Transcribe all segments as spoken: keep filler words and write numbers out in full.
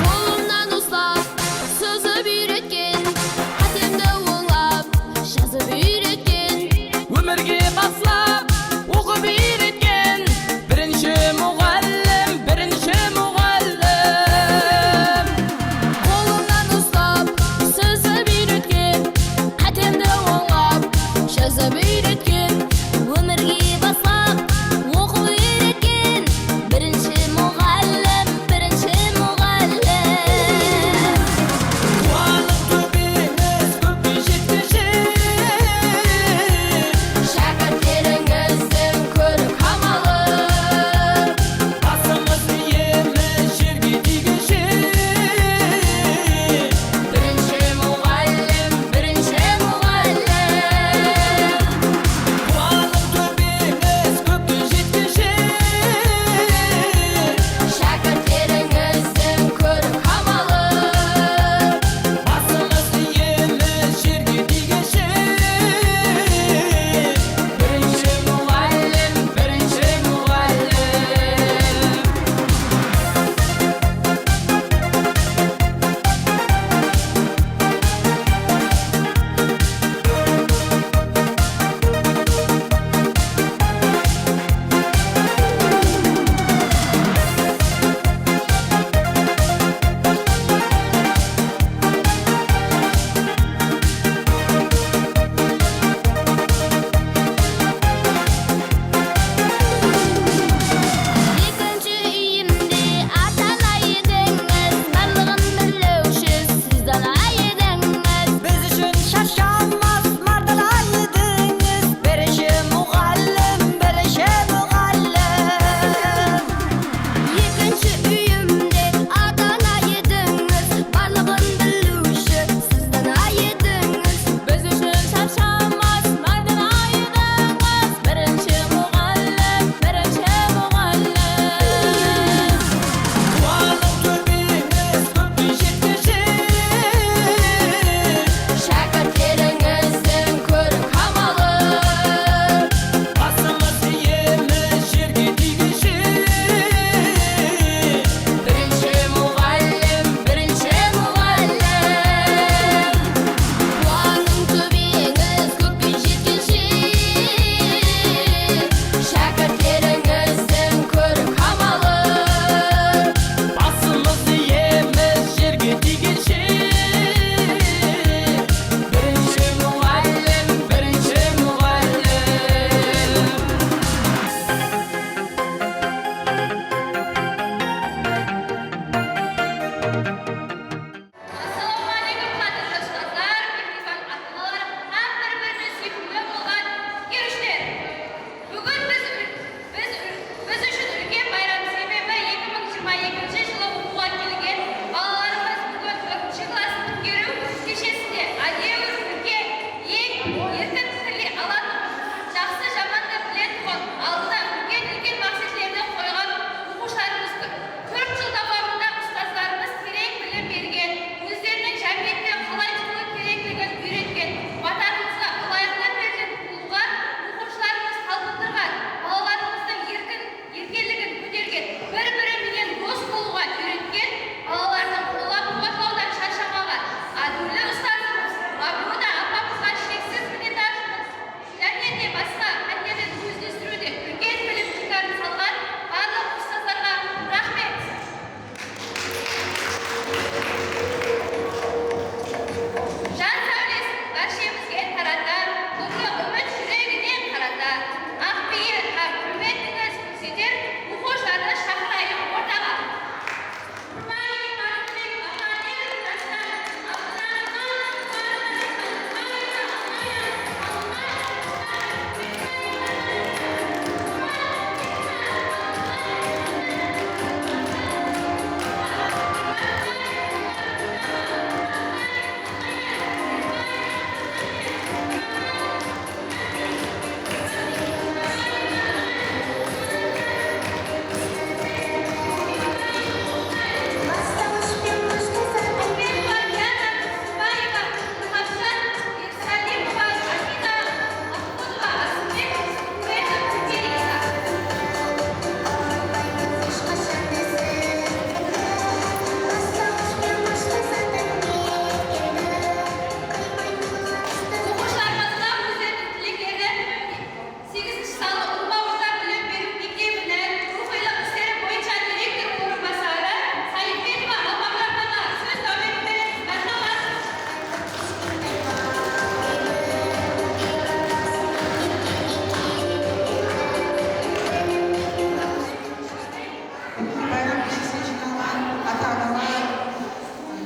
Qolımnan uslap,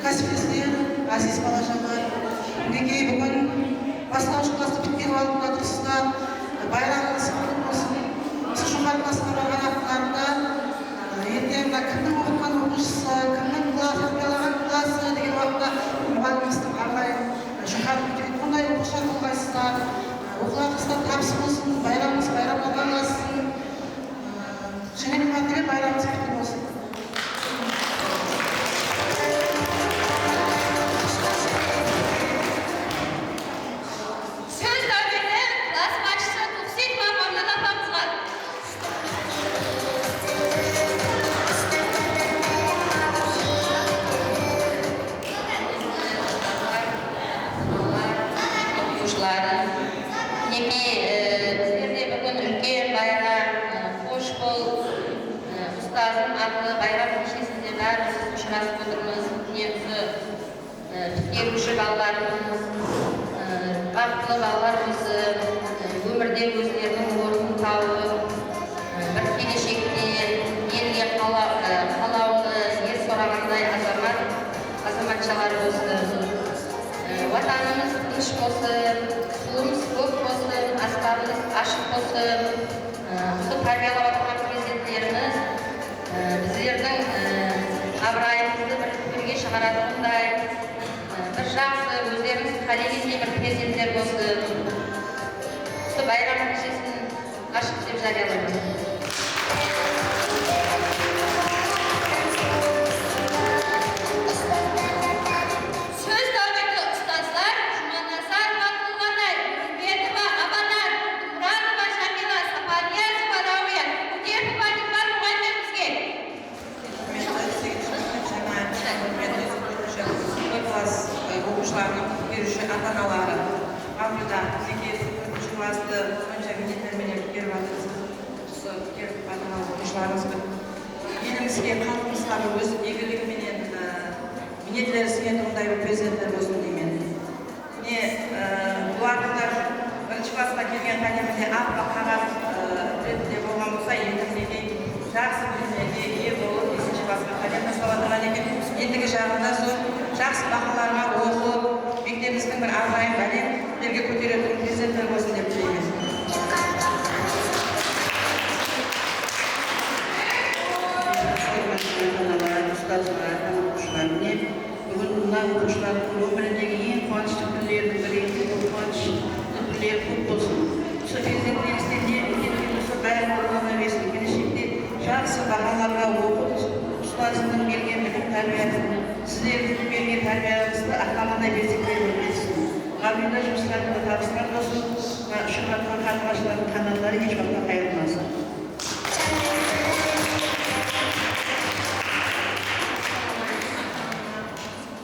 Ásirese, áziz balajanlar, minekey, búgin baslawısh klasstı pitkerip alıp atırsızlar. Bayramıńız qutlı bolsın. Usı joqarı klasqa barǵan waqıtlarında, e, erteń mına kimniń oqıtqan oqıwshısı, kimniń klass, qalaǵan klası degen waqıtta muǵallimimizdiń arnayı shaqırıp kúteytuǵınday oqıwshılar bolǵaysızlar. Oqıwlarıńızda tabıs bolsın, bayramıńız bayramlarǵa ulasın. Jáne bir mártebe bayramıńız qutlı bolsın. Sóz dáwmeni klass basshısı Toqseyitova Mámlet apamızǵa. Oqıwshılarım, minekey, e, bizlerde búgin úlken bayram, e, xosh bol, e, ustazım atlı bayram kesesinde bári ushırasıp otırmız. Mine, usı e, pitkeriwshi balalarımız, e, baxıtlı balalar bolsın, e, ómirde ózleriniń ornın tawıp, e, bir keleshekte elge qala-, e, qalawlı, er soraǵanday azamat, azamatshalar bolsın. E, Watanımız tınısh bolsın, suwımız kók bolsın, aspanımız ashıq bolsın. E, usı tárbiyalap atırǵan perzentlerimiz, e, bizlerdiń, e, abırayımızdı bir tómenge shıǵaratınday, Bir jaqsı, ózlerińiz qálegendey bir perzentler bolsın. Usı bayram keshesin ashıq dep járiyalayman. Sóz dáwmeni ustazlar Jumanazarova Qulǵanay, Úmbetova Abanar, Muratova Jámiyla, Saparniyazova Ráwiya, Útepova Diypar muǵallimlerimizge. Húrmetli segizinshi, jamoatshı, húrmetli toǵızınshı klass, e, oqıwshılarınıń pitkeriwshi ata-anaları, Mavluda, minekey, toǵızınshı klasstı sonsha minnetler menen pitkerip atırsız. Usı pitkerip atırǵan oqıwshılarımız benen elimizge, xalqımızǵa bir óz iygiligi menen, e, minnetler sińetuǵınday bir perzentler bolsın deymen. Mine, e, bulardıń da birinshi klassqa kelgen qádeminde appaq qaǵaz, e, retinde bolǵan bolsa, endi minekey jaqsı bilimlerge iye bolıp, besinshi klassqa qádem taslap atırǵan eken. Endigi jaǵında sol jaqsı bahalarǵa oqıp, mektebimizdiń bir abırayın bálentlerge kóteretuǵın perzentler bolsın dep tileymen. Húrmetli ata-analar, ustazlar hám oqıwshılar, mine, Búgin mına oqıwshılardıń ómirindegi eń quwanıshlı kúnleriniń biri eken, bul quwanıshlı kúnleri kóp bolsın. Usı perzentlerimizden ne úmit etiwimiz bar, bári ornına bersin. Keleshekte jaqsı bahalarǵa oqıp, ustazınıń bergen bilim tárbiyasın, sizlerdiń bergen tárbiyańızdı aqlaǵanday bezeklep ótkesin. Mámlede jumıslarıńızda tabıslar bolsın, mına ushırıp atırǵan qarındaşlardıń qanatları hesh waqıtta qayırılmasın.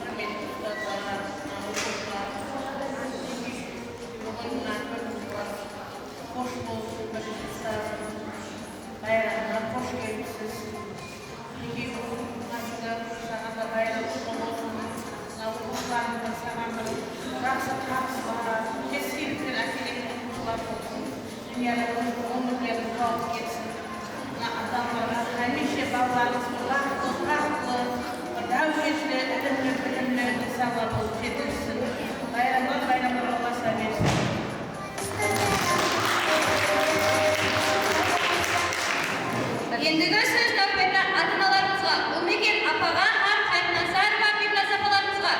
Húrmetli ustazlar, oqıwshılar, búgin mına tórtinshi klass xosh bolsın, birinshi ustazım, bayramına xosh kelipsiz. Minekey, búgin mına júdá qursaǵanda bayram qutlı bolsın. Mına oqıwshılarımızǵa saǵan bir jaqsı tabıslar, keskilikler ákelgen oqıwshılar bolsın. Dúnyada óziniń ómirlerin tawıp ketsin. Mına ata-analarǵa hámiyshe balalarıńız bir baxıtlı, taxtlı, bir dáwletli, ilimli, bilimli insanlar bolıp jetilsin. Bayramlar bayramlarǵa ulasa bersin. Endigi sóz náwbeti ata-analarımızǵa, Ummeken apaǵa hám Qálinazarova Bibnaz apalarımızǵa.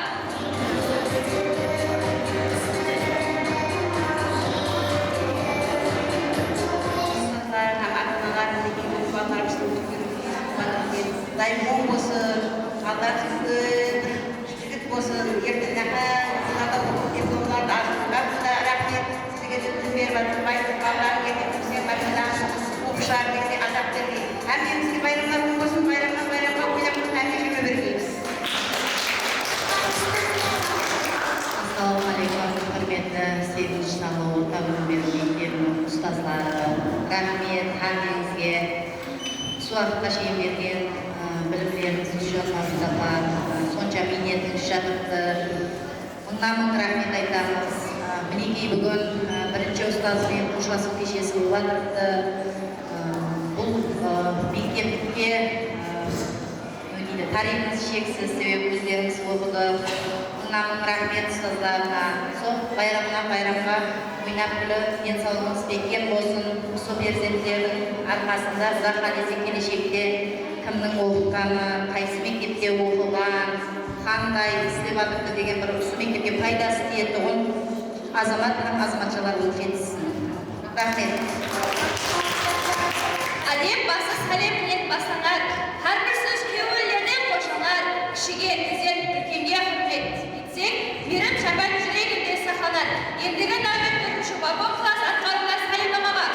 Ustazlar hám ata-analar, minekey, balalarımızdıń dayım oń bolsın, Allar sizdi bir jigit bolsın, erteń nahar, jıllarda oqıp diplomlardı alıp, bárshege raxmet. Sizlerge de bilim berip atırıp, aytıp, balalarım erteń kúnde Madinadan oqıp shıǵar degende azap bermey. Hámmemizge bayramlar oń bolsın, bayramnan bayramǵa oynap turıp hámme júre bergeymiz. Assalawma áleykum, húrmetli segizinshi sanlı orta bilim berw mektebiniń ustazları. Raxmet hámmeńizge. Usı waqıtqa shekem bergen, ı, bilimlerińiz ushın, Mavlud apa, ı, sonsha miynetińiz jatırıptı. Mıńnan mıń raxmet aytamız. I, minekey, búgin, ı, birinshi ustaz benen xoshlasıw keshesi bolıp atırıptı. I, bul, ı, mektepke, ı, Táriypimiz sheksiz, sebebi ózlerińiz oqıdı. Mıńnan-mıń raxmet ustazlarına. Sol bayramnan bayramǵa oynap kúlip, densawlıǵıńız bekkem bolsın. Usı perzentlerdiń arqasında uzaqqa desek keleshekte kimniń oqıtqanı, qaysı mektepte oqıǵan, qanday islep atırdı degen bir usı mektepke paydası tiyetuǵın azamat hám azamatshalar bolıp jetissin. Raxmet. Ádep bası sálem menen baslanar, hár bir sóz kewillerden qoshanar. Kishige izet, úlkenge húrmet etseń, miyrim shapan júreginde saqlanar. Endigi náwbet tórtinshi vagon klass atqarıwda sálem namaǵa.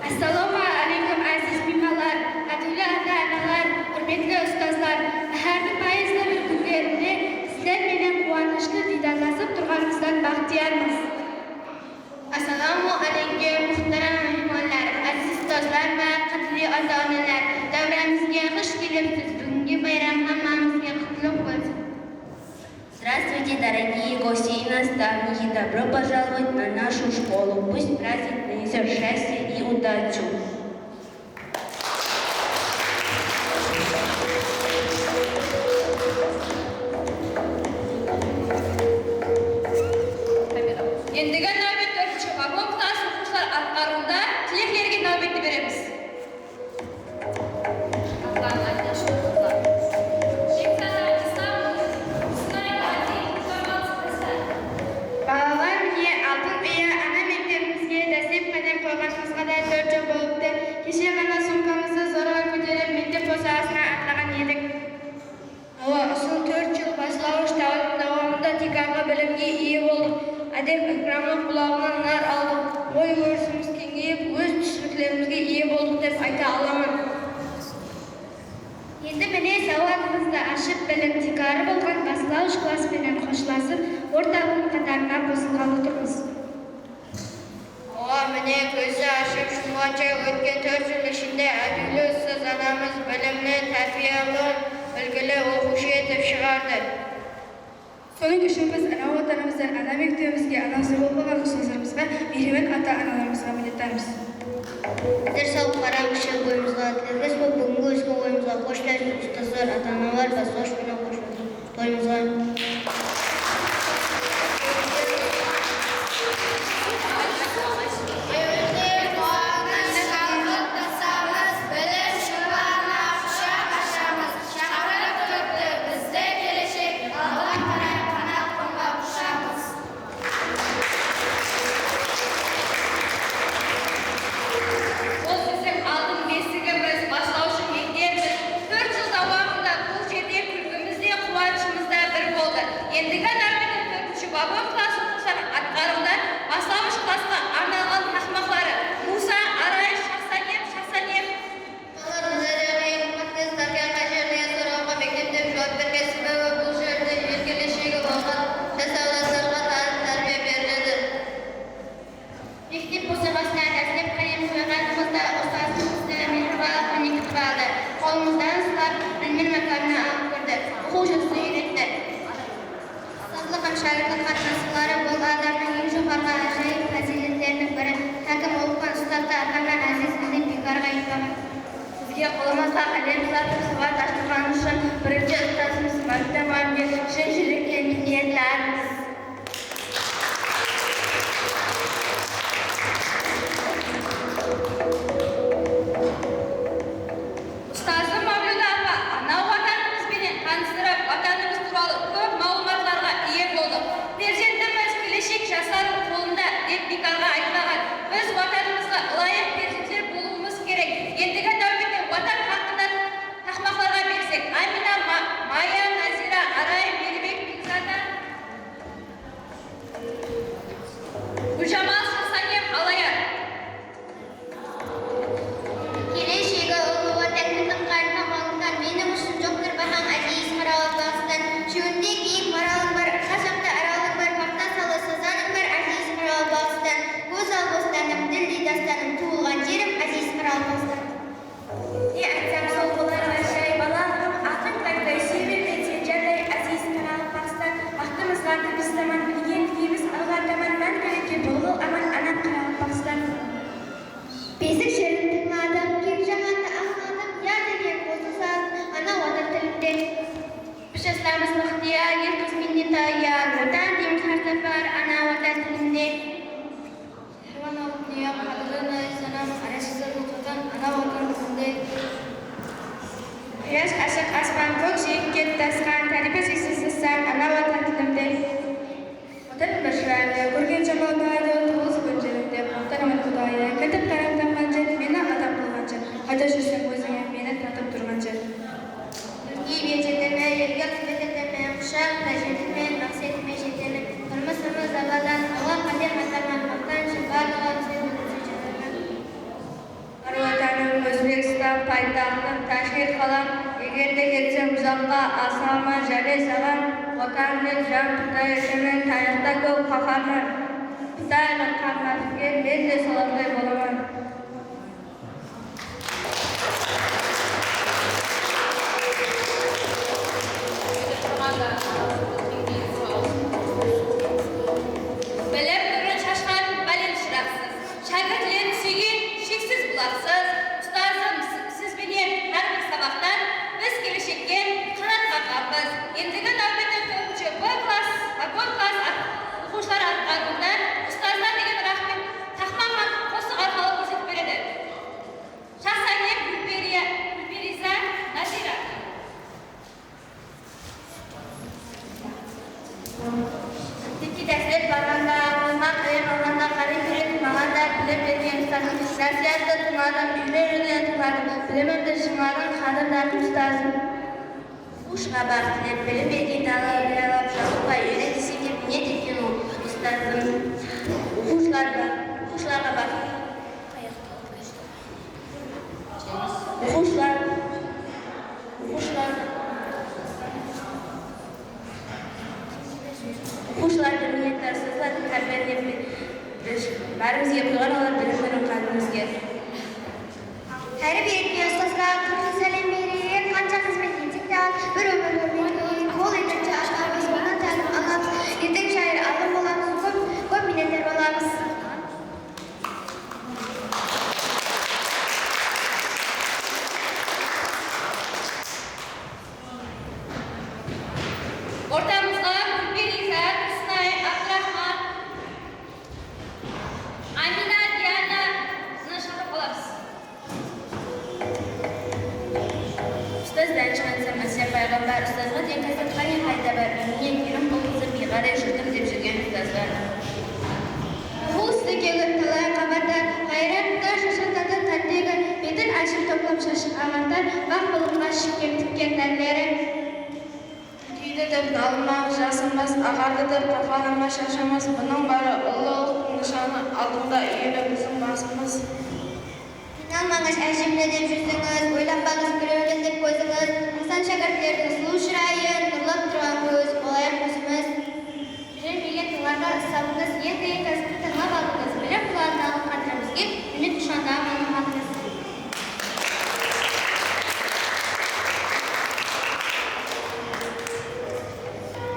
Assalawma áleykum, áziz miymanlar, qádirli ata-analar, húrmetli ustazlar! Báhárdiń payızlı bir kúnlerinde sizler menen quwanıshlı diydarlasıp turǵanımızdan baxtıyarmız. Assalawma áleykum, muhtaram miymanlar, áziz ustazlar wa qádirli ata-analar! Dáwramizge xosh kelipsiz. Búgingi bayram hámmemizge qutlı bolsın. Здравствуйте, дорогие гости иностранные! Добро пожаловать на нашу школу! Пусть праздник принесёт счастье и удачу! Endigi náwbet tórtinshi vagon klass oqıwshılar atqarıwında tileklerge náwbetti beremiz. Balalar, mine, Altın Uya ana mektebimizge dáslep qádem qoyǵanımızǵa da tórt jıl bolıptı. Keshe ǵana sumkamızdı zorǵa kóterip mektep bosaǵasına atlaǵan edik. Awa, usı tórt jıl baslawısh táwildiń dawamında tiykarǵı bilimge iye boldıq. Ádep-ikramlıq bulaǵınan nar aldıq. Oy-órisimiz keńeyip, óz túsiniklerimizge iye boldıq dep ayta alaman. Endi mine, sawatımızdı ashıp, bilim tiykarı bolǵan baslawısh klass penen xoslasıp, ortalıqtıń qatarına qosılǵalı turmız. Awa, mine, kózdi ashıp jumǵansha ótken tórt jıl ishinde ápiwli ustaz anamız bilimli, tárbiyalı, úlgili oqıwshı etip shıǵardı. Sonıń ushın biz ana Watanımızdan, ana mektebimizge anası bolıp qalǵan ustazlarımızǵa, mehriban ata-analarımızǵa minnetdarmız. Házir salıp qarańızsha boyımızǵa, tilekles bolıp búgingi ósken oyımızǵa. Xoshlasıń, ustazlar, ata-analar, baslawısh penen xoshlasıń. Toyımızǵa. Bilim shıǵarına qushaq ashamız. Shaqırıp turıptı bizdi keleshek, alǵa qaray qanat qoymay ushamız. Bul biziń aldın besigimiz, baslawshı mekteppiz. Tórt jıl dawamında bul jerde kúlkimiz de, quwanıshımız da bir boldı. Endigi náwbette tórtinshi vagon klass oqıwshıları atqarıwda baslawısh klassqa arnalǵan taqmaqları Musa, Aray, Shaxsanem, Shaxsanem. Balalar, mınaday eń muǵayimimiz tárbiya qay jerde degen sorawǵa mektepte juwap bergen sebebi bul jerde el keleshegi bolǵan jas áwladlarǵa tanım tárbiya beriledi. Mektep bosaǵasına dáslep qádem qoyǵanımızda ustazımız bizdi mehribanlıq penen kútip aldı. Qolımızdan uslap, ilminiń mákanına alıp kirdi. Oqıw-jazıwdı úyretti. Ustazlıq hám shákirtlik qatnasıwları bul adamnıń eń joqarǵı ájayıp páziyletleriniń biri. Hákim ulıwma ustazdı ataman áziz dep biykarǵa aytpaǵan. Bizge qolımızǵa qálem uslatıp, sawat ashqanı ushın birinshi ustazımız Mámita muǵallimge shın júrekten minnetdarmız. Ustazım Máwlida apa ana Watanımız benen tanıstırıp, Watanımız tuwralı kóp maǵlıwmatlarǵa iye boldıq. Perzentimiz keleshek jaslardıń qolında dep biykarǵa aytpaǵan. Biz Watanımızǵa ılayıq perzentler bolıwımız kerek. Endigi náwbette Watan haqqında taqmaqlarǵa bersek, Amina, Ma-, Maya, Nazira, Aray, Miyirbek, Bekzada. Besik jerin tıńladım, keń jańandı ańladım, ya degen qosıq sazın ana Watan tilinde. Biz jaslarmız ıqtıyar, er qız minnetayar, Watan deymiz hár sapar ana Watan tilinde. Hárban awıt dúnya, qádirli nayız anam, Áreshsiz Watan, ana Watan tilinde. Quyash ashıq, aspan kók, jiyikke tutasqan, tárbiya suysiz ıssan, ana Watan tilinde. Watan bir shıraylı, kórgen jamal daydı, tuwılsıp ónjelikte, maqtanaman Qudayı, kintip qaram tapqan jer, meni adam qılǵan jer, qayda júrseń ózińe, meni tartıp turǵan jer. Kúnge bel jetemen, elge xızmet etemen, qushaq da jerdimen, maqsetime jetemen, turmısımız abadan, Alla qádem ataman, maqtanıshım barlıǵın sen bildirse jaraman. Ar Watanım, Ózbekstan paytaxtım, Tashkent qalam, eger de ketsem uzaqqa, asıǵaman jáne saǵan, Watan dep jan pidayı etemen, tariyxta kóp qaharman. Pidayılıq qan qátikken, men de solarday bolaman. Bilim nurın shashqan bálent shıraqsız, shákirtlerin súygen sheksiz bulaqsız, ustazım, siz benen hár bir sabaqtan biz keleshekke qanat qaqqanbız. Endigi náwbetten tórtinshi B klass, vagon klass at-, oqıwshıları atqarıwında ustazlar degen raxmet taqmaǵan qosıq arqalı kórsetip beredi. Shaxs áne Gúlperiya, Gúlperiza Nazira. Mektepke dáslep barǵanda, qolıma qálem alǵanda, qáne kúyretip maǵan da bilim bergen ustazım. Násiyatı tıńladım, úyler úyine tıńladım, bilimimdi shıńladıń, qádirdadım ustazım. Oqıwshıǵa baxıt tilep, bilim bergen dalalardı aylap, jalıqpay úyret deseń de, miynet etken ol ustazım. Oqıwshılar ba-, oqıwshılarǵa baxıt. Oqıwshılar, oqıwshılar, oqıwshılar bir minnetdar ustazlar, tárbiya berip, bárimizge quyǵan olar bilim menen qánimizge. Tárbiya etken ustazǵa qırqın sálem bereyik, qansha xızmet etsek te az, bir ómir ólmeydi. Ol ekinshi atamız, onnan tálim alamız, erteń shayır, alım bolamız, kóp, kóp minnetdar bolamız. Ortamızǵa Gúlperiza, Túrsınay, Abduraxman, Amina, Diananı shaqırıp alamız. Ustaz danıshpan Sámásiyar payǵambar, ustazǵa teń házir qáne qayda bar? Mine, kelim qılǵızı biyqáre jurtım dep júrgen ustazlar. Oqıw ústi kelip talay qabatlar, ǵayrat quda shashan tatlı táttegi, betin ashıp toplap shashıp aǵartar, baǵ buluqqa shipken tikken tánleri. Úlkeydi dep nalınbaǵız, jasınbas, aǵardı dep qapalanba, shashınbas, bunıń bári ullı ullıqtıń nıshanı, aldında úyeli biziń basımız. Qıynalmańız, ájemle dep júzińiz, oylanbańız, birewden dep kózińiz, insan shákirtlerdiń sulıw shırayı, nurlap turǵan kóz, qolayıq kózimiz. Bilim bergen tıńlarǵa ıssabıńız, eń qıyın kásipti tańlap aldıńız, bilim bularındaǵı qádirimizge, húrmet qushqandaǵı miymanımız.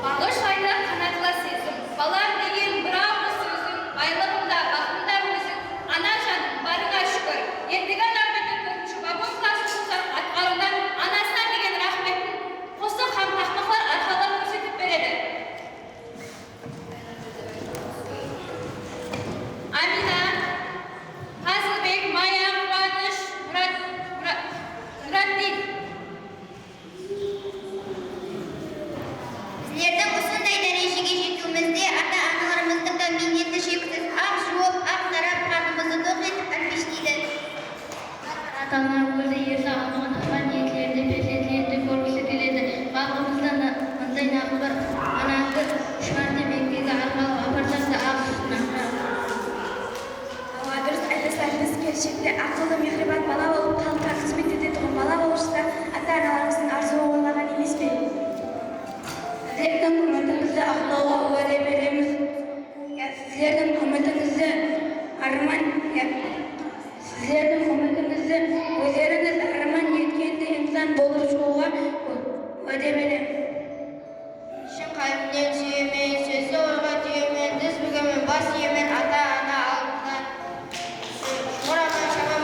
Baǵıshlaydı qanatlı sezim, balam degen bir awız sóziń, baylıǵım da, baxtım da óziń, ana janım, barıńa shúkir. Endigi náwbetten tórtinshi vagon klass oqıwshıların atqarıwında anasına degen raxmetin qosıq hám taqmaqlar arqalı kórsetip beredi. Amina, Qazılbek, Maya, Quwanısh, Murat, Murat, Muratdin. Bizlerdiń usınday dárejege jetiwimizde ata-analarımızdıń da miyneti sheksiz. Aq juwıp, aq sarap, qarnımızdı toq etip, ápish deydi. Ata-analar ózi erse almaǵan aman niyetlerinde, perzentlerde kórgisi keledi. Xalqımızda na-, mınday naqıl bar: "Anańdı úsh márte mektebke arqalap aparsań da, aq sútin aqırap." Awa, durıs aytasız, biz keleshekte aqıllı, mehriyban bala bolıp, xalıqqa xızmet etetuǵın bala bolıp shıqsa, ata-analarımızdıń arzıwı orınlaǵan emes pe? Sizlerdiń húrmetimizdi aqlawǵa wáde beremiz. Ya, sizlerdiń húrmetimizdi arman, ya, sizlerdiń húrmetimizdi ózlerińiz arman etkendey insan bolıp shıǵıwǵa wáde beremiz. Ishim qálbimnen súyemen, sózdi oyǵa túyemen, diz búgemen, bas iyemen ata-ana aldında. Juwıraman, shabam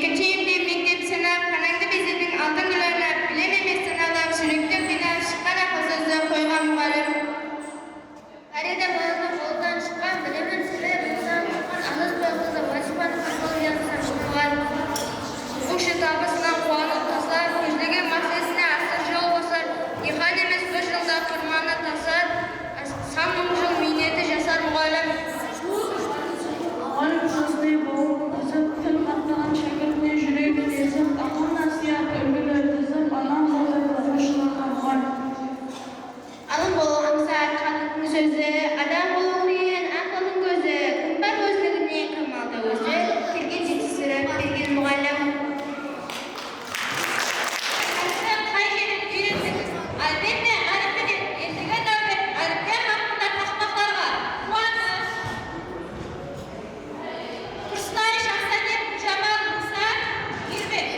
Ekinshi emde mektep sınap, panańdı bezediń altın gúl arnap, bilem emes sanalam, júrekten qıynap shıqqan aqıl sózdi qoyǵan muǵallim. Bárede balanıń qolınan shıqqan, bilemen, sırı, mınadan shıqqan, alıs payqızı, Wazifaniń aqılı yanısan shıqqan. Uqıwshı tabısınan quwanıp taslar, kózlegen maqsetine asır jol bosar, diyqan emes bir jılda qırmanı tasar, san mıń jıl miyneti jasar muǵallim. Muǵallim sózine bawırın búzip, til qattıǵan shákirtine júregin ezip, aqıl-násiyat, úlgiler dizip, adam boldı oqıwshılarǵa muǵallim. Alım bolıw ańsat, qádirliń sózi, adam bolıw qiyin, aqıldıń kózi, kim bar ózligine, kim aldı ózi, kelgen jetistirip bergen muǵallim. Qáristi qay jerden úyrettińiz? Álbette, ǵárip penen. Endigi náwbet álipbe haqqında taqpaqlarǵa. Quwanısh. Tursunay Shahsadep, Jamal Musa, Mirbek.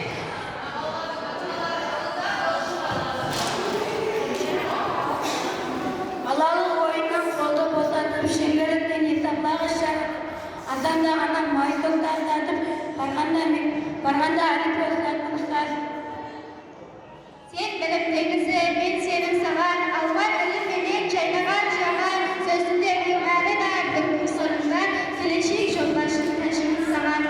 Balalıq oyınnan qoldı bosatıp, sheńberikten esaplaǵısh jaratıp, azanda ǵana maytım tarsatıp, barǵanda me-, barǵanda álipbe uslattım ustaz. Sen bilim teńizi, men seniń saǵan, alwar ilim menen jaynaǵan jaǵan, sózinde kúl máni bar, dildiń sırın bar, keleshek jolbasshıń tájigin saǵan.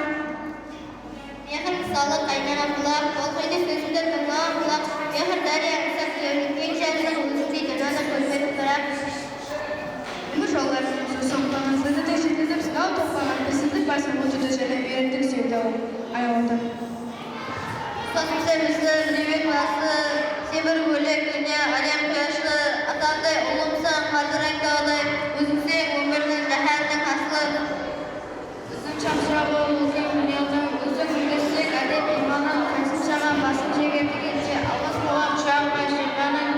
Mehir mısalı qaynaǵan bulaq, tolqıydı sózimdi tıńlaǵan qulaq, mehir dárya mısal tilewli keń jazdıń, ózińdey dananı kórmedim biraq. Ómir jollardıń uzın soqpaǵın, sizi de jetizip sınaw toqpaǵın, bizsizlik basın ótedi jáne, úyrettiń sevdawı, ayawıńdı. Ustasımsız bizdi, birewek bası, sen bir bólek dúnya, álem quyashlı, atamday ulımsań, qádireń tawday, ózińseń ómirdiń, jáhánniń haslı. Óziń shamshıraǵı, óziń dúnyadıń, óziń úlgisiń, ádep, iymanıń, qaysı shaǵan basıń jeger degenshe, alǵıs buǵan qushaqlay jıyǵanıń.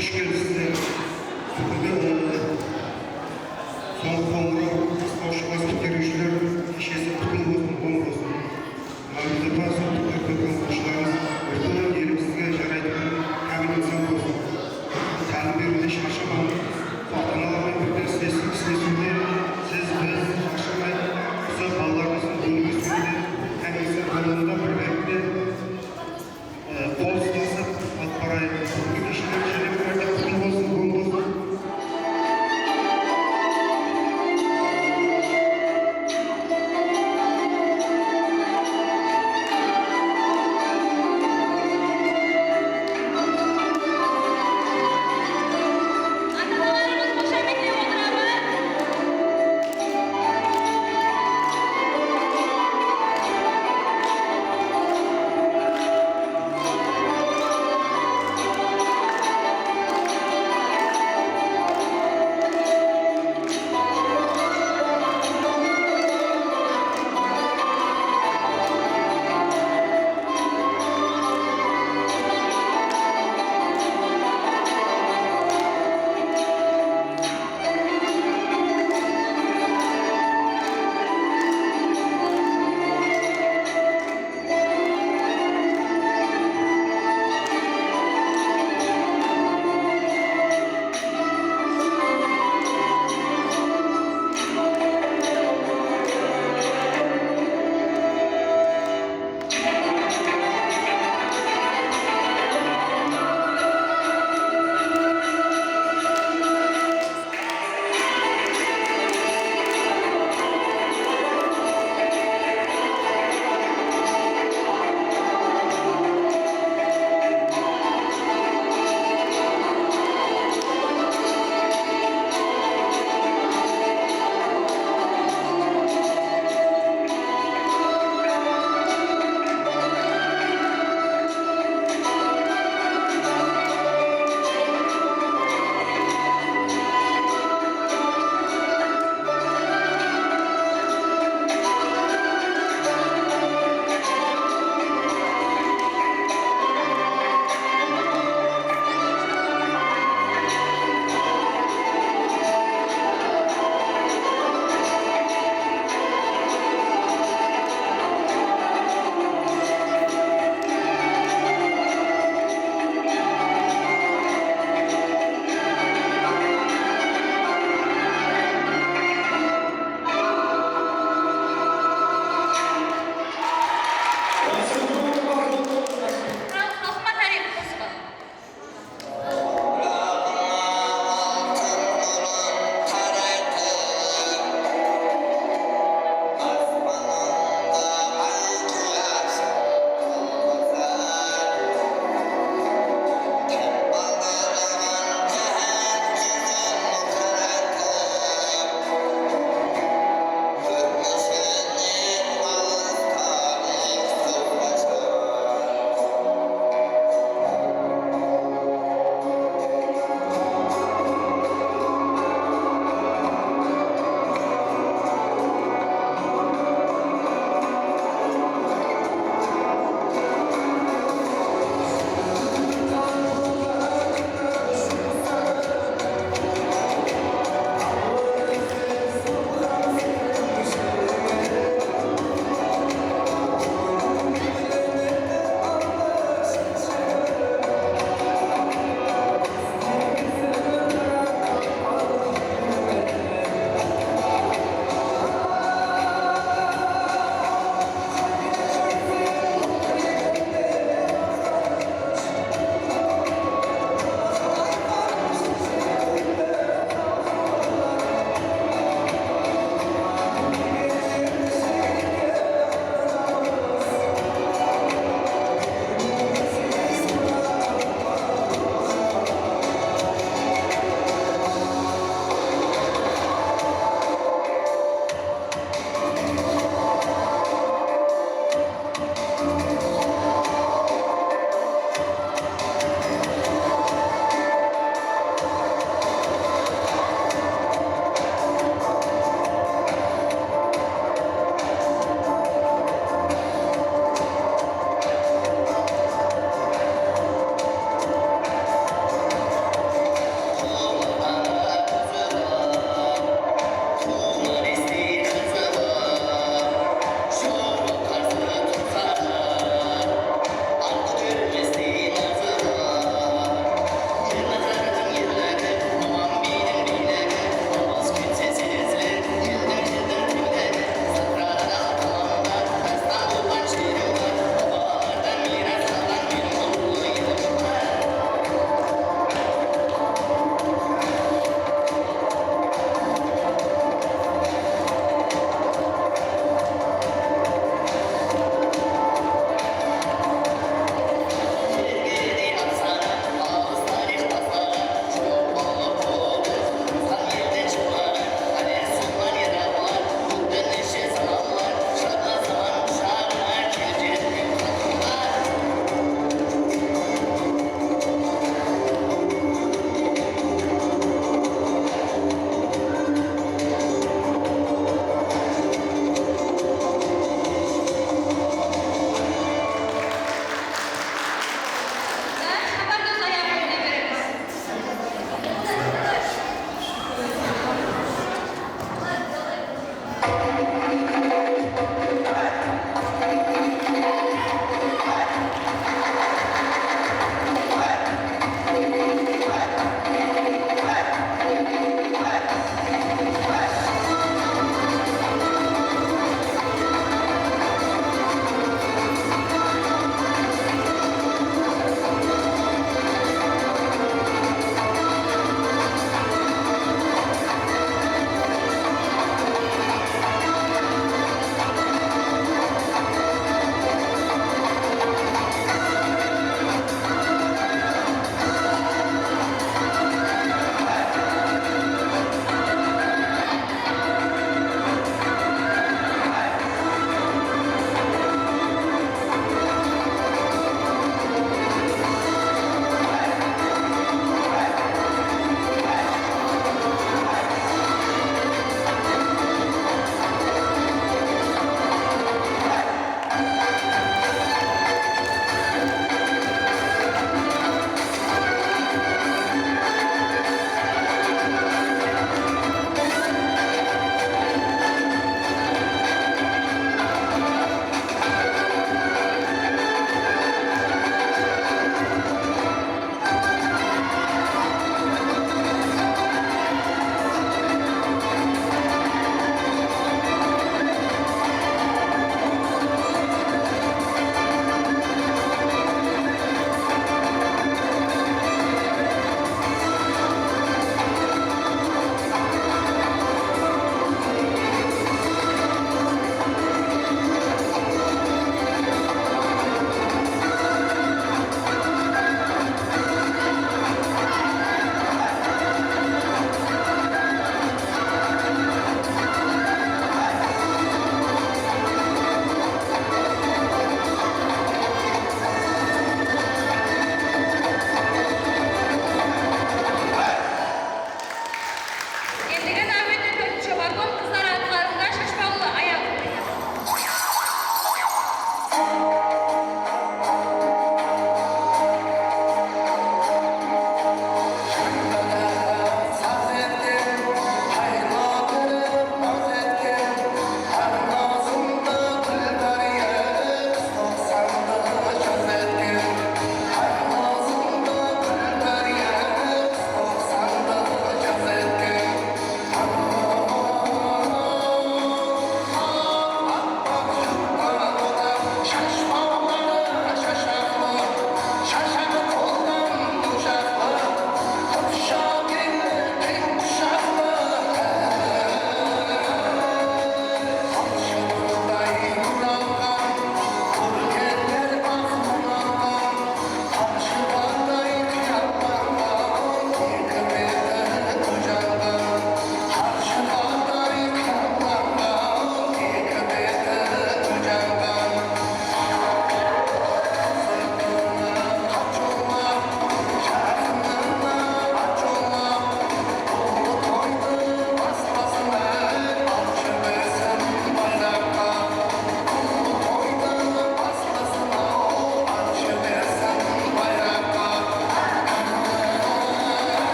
Xosh kelipsizler. Búgin, e, sońǵı qońıraw, baslawshı klas pitkeriwshiler keshesi qutlı bolsın, ǵoń bolsın. Mámbetuba, sońǵı tórt ótken oqıwshılarımız úlken elimizge jaraytuǵın kámil insan bolsın. Tálim beriwde sharshamań. Ata-analarmen birge isles-, islesiwde siz, biz sharshamaymız. Usı balalarımızdıń ónip ósiwinde hám insan bolımında birgelikte, e, qol uslasıp alıp barayıq. Búgingi keshiler jáne bir márte qutlı bolsın, ǵoń bolsın.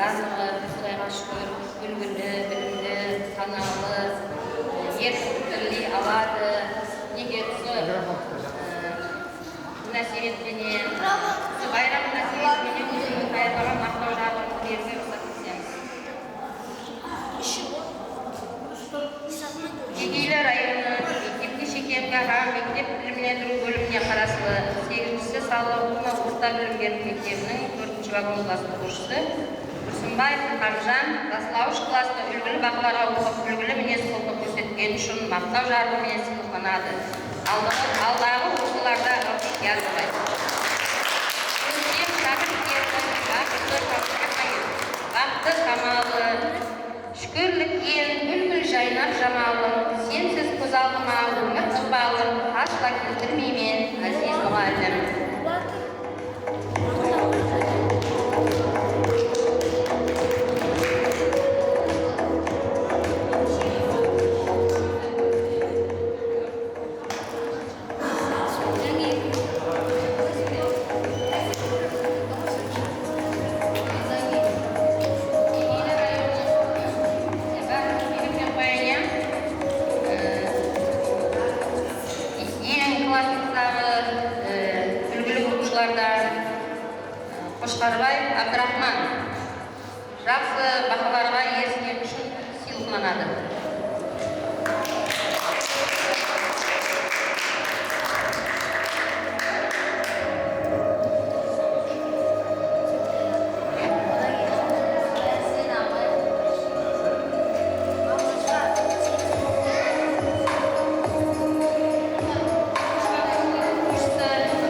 Barlıǵı, Qudayǵa shúkir, úlgili, bilimli, sanalı, erkin pikirley aladı. Nege usı, e, múnásibet penen, usı bayram múnásibeti menen ózimniń tayarlaǵan maqtaw jarlıǵımdı berge ruxsat etseniz. Egeyli rayonı mektepke shekemgi hám mektep bilimlendiriw bólimine qaraslı segizinshi Sallahulma orta bilim beriw mektebiniń tórtinshi vagon klass oqıwshısı Túrsınbaev Ilhamjan baslawısh klassta úlgili balalarǵa oqıp, úlgili minez-qulıq kórsetkeni ushın maqtaw jarlıǵı menen sıylıqlanadı. Aldaǵı, aldaǵı oqıwlarda ıqtıyar bolaydı. Ótken shákirt edi, baxıtlı, baxıtlı samalı. Shúkirlikken gúl-gúl jaynap jamalım, sensiz kóz aldıma ómir ıqbalın asla keltirmeymen, áziz muǵallim. Eń klassımızdaǵı, e, úlgili oqıwshılardan, e, Qoshqarbaev Abduraxman. Jaqsı bahalarǵa eriskeni ushın sıylıqlanadı.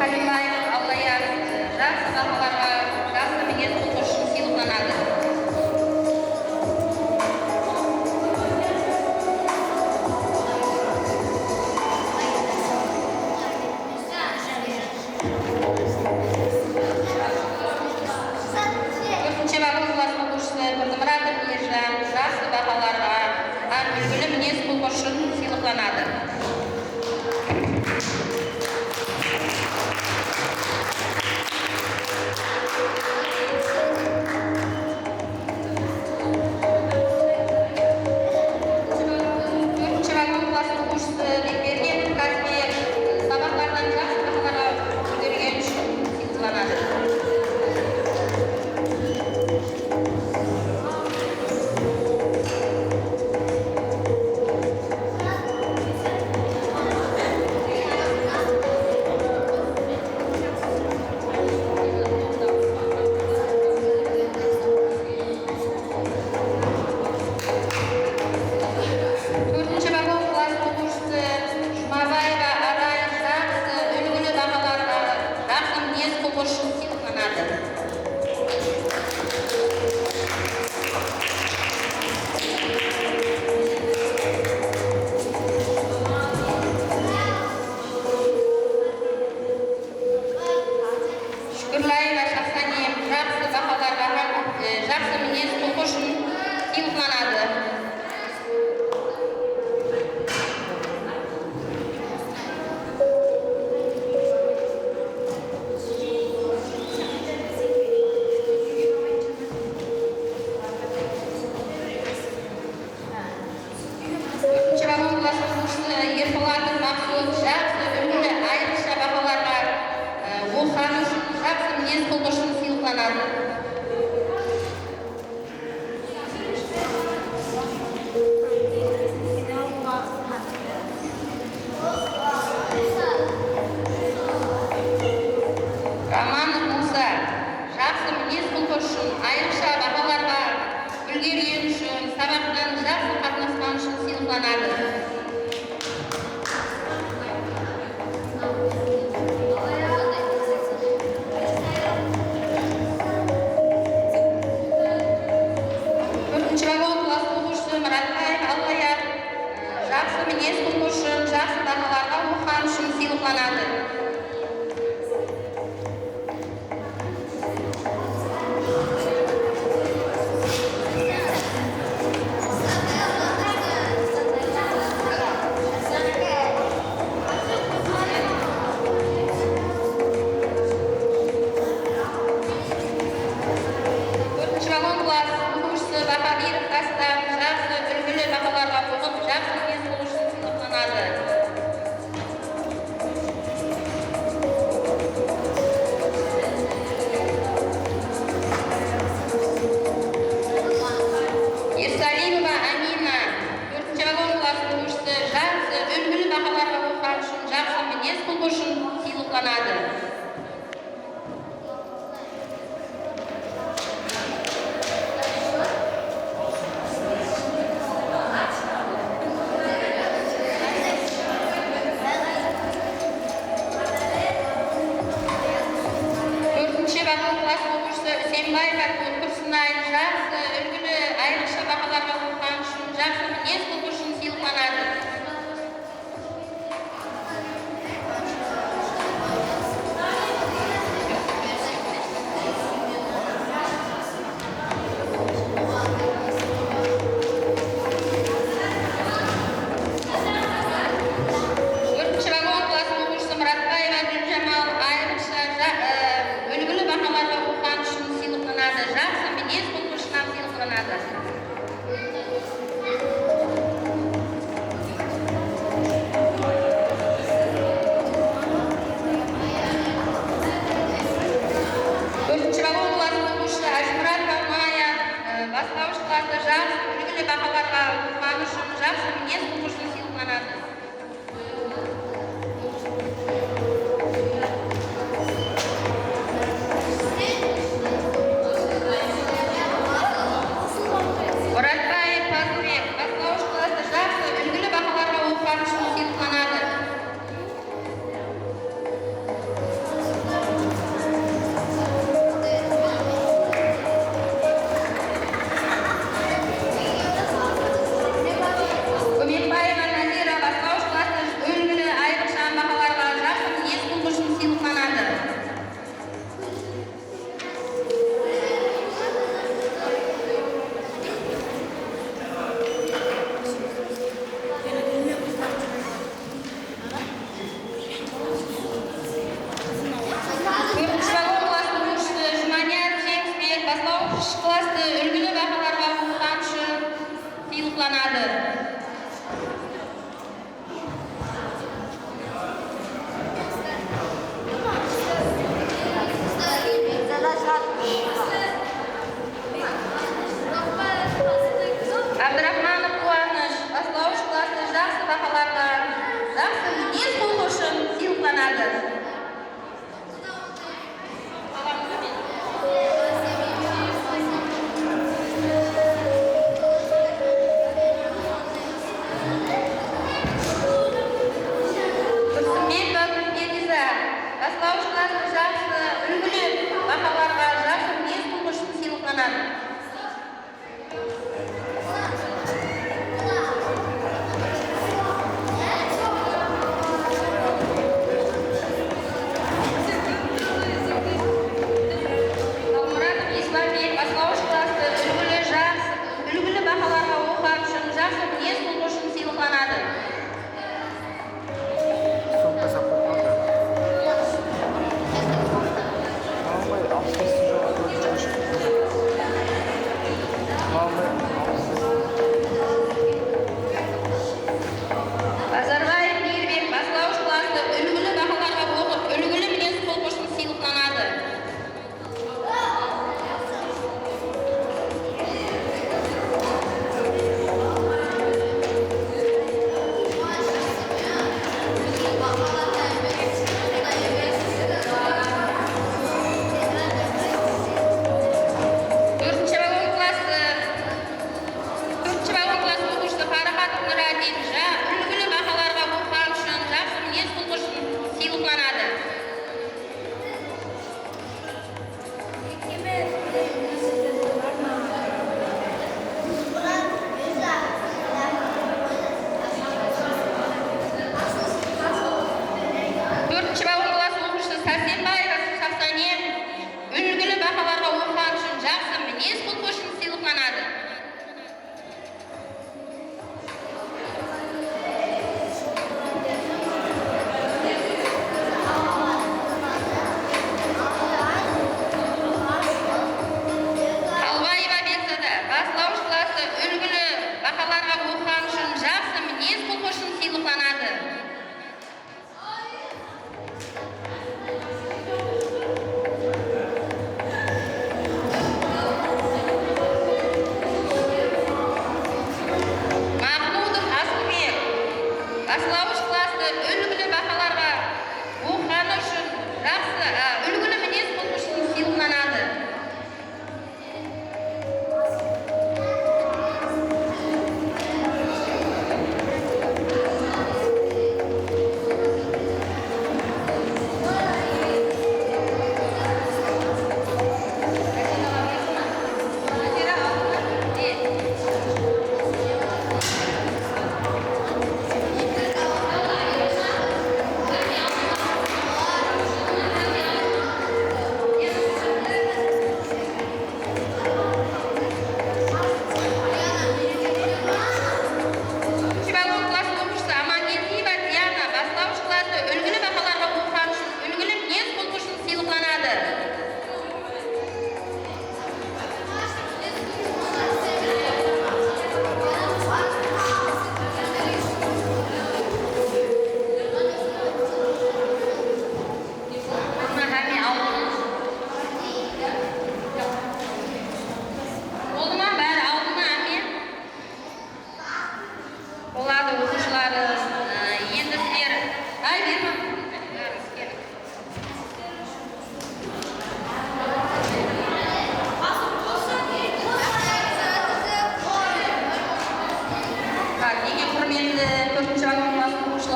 Qalimaev Allayar jaqsı bahalarǵa, jaqsı minez-qulıq ushın sıylıqlanadı. Tórtinshi vagon klass oqıwshısı Birdimuratov Miyirjan jaqsı bahalarǵa hám úlgili minez-qulıq ushın sıylıqlanadı. Tórtinshi vagon klass oqıwshısı Bekbergenov Kazimir sabaqlardan jaqsı bahalarǵa úlgergeni ushın sıylıqlanadı. Tórtinshi vagon klass oqıwshısı Jumabaeva Aray jaqsı, úlgili bahalarǵa, jaqsı minez-qulıq ushın sıylıqlanadı. Shúkirlaeva Shahsanem jaqsı bahalarǵa hám, e, jaqsı minez-qulqı ushın sıylıqlanadı. Tórtinshi vagon klass oqıwshısı Erpolatov Maqsud jaqsı, úlgili, ayrıqsha bahalarǵa, e, oqıǵanı ushın, jaqsı minez-qulqı ushın sıylıqlanadı. Romanov Musa jaqsı minez-qulqı ushın, ayrıqsha bahalarǵa úlgergeni ushın, sabaqtan jaqsı qatnasqanı ushın sıylıqlanadı. Tórtinshi vagon klass oqıwshısı Muratbaev Allayar jaqsı minez-qulqı ushın, jaqsı bahalarǵa oqıǵanı ushın sıylıqlanadı. Tórtinshi vagon klass minez-qulqı ushın sıylıqlanadı. Tórtinshi vagon klassınıń oqıwshısı Muratbaeva Gúljamal ayrıqsha ja-, e, úlgili bahalarǵa oqıǵanı ushın sıylıqlanadı. Jaqsı minez-qulqı ushın hám sıylıqlanadı. Tórtinshi vagon klassınıń oqıwshısı Ájmuratova Maya, e, baslawısh klassta jaqsı, úlgili bahalarǵa oqıǵanı ushın, jaqsı minez-qulqı ushın sıylıqlanadı. Muratbaev Pazılbek, baslawısh klassta jaqsı, úlgili bahalarǵa oqıǵanı ushın sıylıqlanadı. Kómekbaeva Nazira, baslawısh klassta úlgili, ayrıqsha bahalarǵa jaqsı minez-qulqı ushın sıylıqlanadı. Tórtinshi vagon klassınıń oqıwshısı Jumaniyar Jeńisbek baslawısh klasstı úlgili bahalarǵa oqıǵanı ushın sıylıqlanadı. Abduraxmanov Quwanısh baslawısh klasstı jaqsı bahalarǵa, jaqsı minez-qulqı ushın sıylıqlanadı.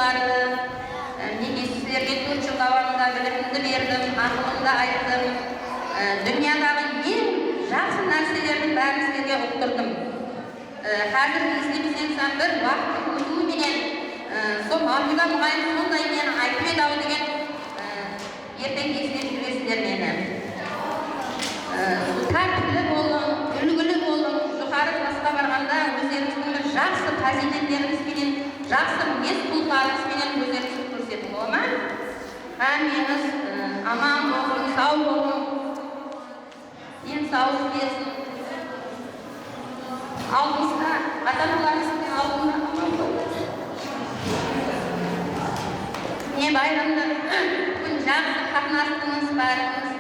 E, men sizlerge tórt jıl dawamında bilimimdi berdim, aqılımdı ayttım. E, dúnyadaǵı eń jaqsı nárselerdiń bárin sizlerge uqtırdım. E, házir eslemeseńiz hám bir waqıttın ótiwi menen, e, sol Mavliba muǵallim sonday meni aytıp edi-aw degen, e, erteń eslep júresizler meni. E, tártipli bolıń, úlgili bolıń, joqarı klasqa barǵanda ózlerińizdiń bir jaqsı pazıyletlerińiz benen, jaqsı minez-qullıqlarıńız benen ózlerińizdi kórsetiń, bola ma? Hámmeńiz, e, aman bolıń, saw bolıń. Densawlıq bersin. Aldımızda, ata-analarımızdıń aldında aman bolıń. Mine, bayramda búgin jaqsı qatnastıńız, bardıńız.